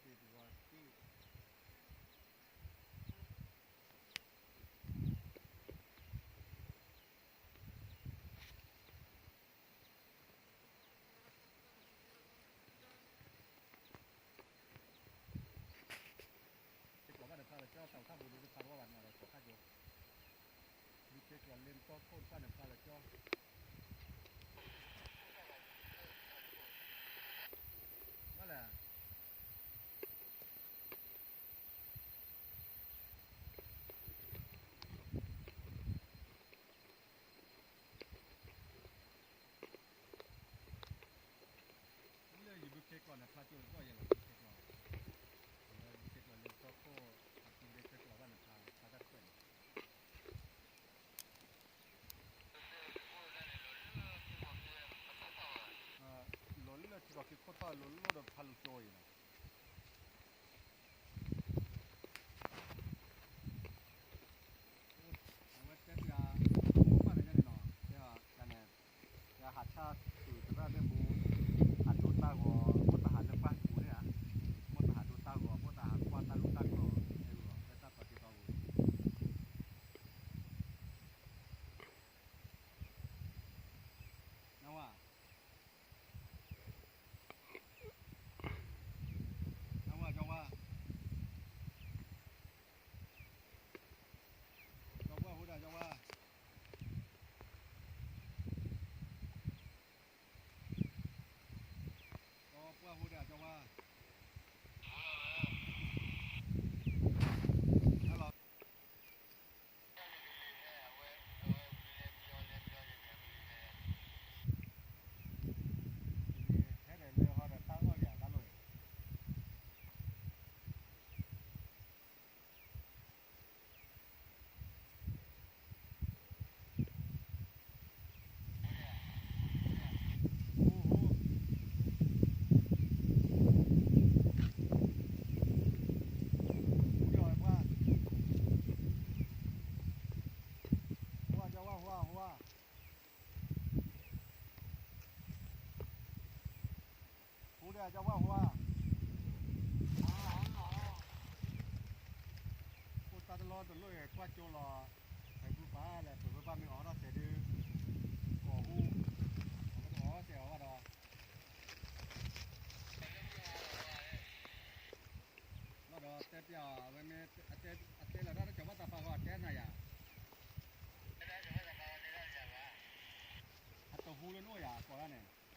သဝီတက့ၢ်. စ့ၢ်ကီးဘၣ်နဖျါလၢကၠီ တၢ်အိၣ်ဖှိၣ်ပူၤဒုး တဖျါတဝၢ်ဘၣ်န့ၣ်ဒီး ကီၢ်ခါကၠိ ဒုးစ့ၢ်ကီးလ့မတီၢ်ခိၣ်တဖၣ်န့ၣ် တဖျါလၢကၠီ ဘၣ်လဲၣ် လၢယဘုခ့ကျိာ်န့ၣ် ဖျါကၠိလၢကီၢ်ယဲလီၤ ဘုခ့ကျိာ်, ဘုခ့ကျိာ်လၢကီၢ်ခိၣ် အပူၤလၢကၠိကျိာ်ဘၣ်န့ၣ် ဖျါဖျါတၢ်တဖျၢၣ်န့ၣ် လီၤလၢထံကီၢ်ခံခိၣ်ထီၣ်လိၤလိၤဒီးဖျါလၢကၠိအံၤလီၤ. အဝဲတဲပျး မိၢ်ပၢ်လၢညါန့ၣ်နီၤ တဲအီၤန့ၣ် ယဟးဆၣ်တုၤတရၣ်ဒ့ၣ်မူ ဟးဒိတၢ်ဂီၤ မိၢ်တဟးလၢပှၢ်ပူၤန့ၣ်ဧါ, မိၢ်တဟးဒိတၢ်ဂီၤ မိၢ်တဟးကွၢ်တၢ်လူၢ်တၢ်ကျီၤ တဲဝဲ တဲတၢ်ပှၤက့ၤသီပူၤ နဝါ နဝါ ကၠီဝါ ကၠီဝါ ဟူဒၣ် ကၠီဝါ ကၠီဝါ ဟူဒၣ် ကၠီဝါ ဟဲလီၤ ဟဲဒီးလၢဟီဒီးတၢ်အီၣ်ယၤတၢ်လိၣ် ဟူဒၣ် ကၠီဝါ ဟူဧါ, အိၣ်တၢ်တလီၢ်တလိၣ်အံၤ ကွၢ်ကၠိလီၤ, ဖဲဖုပၢ်လဲၣ် ဖဲဖုပၢ်မ့ၢ်အီၣ်ထီၣ်စဲးဒုး ကိးဟူ, အဝဲတအီၣ်စဲးအီၤဘၣ်ဒီး ဘၣ်ဒီးတဲပျးအီၤ အဝဲမ့ၢ်အတဲလီၤတၢ်လၢကၠီၤဘၣ်တၢ်ပာ်ဂီၤ အတဲနၤယၤ, အတဟူလၢနအိၣ်ယၤ ကိးဒၣ်န့ၣ်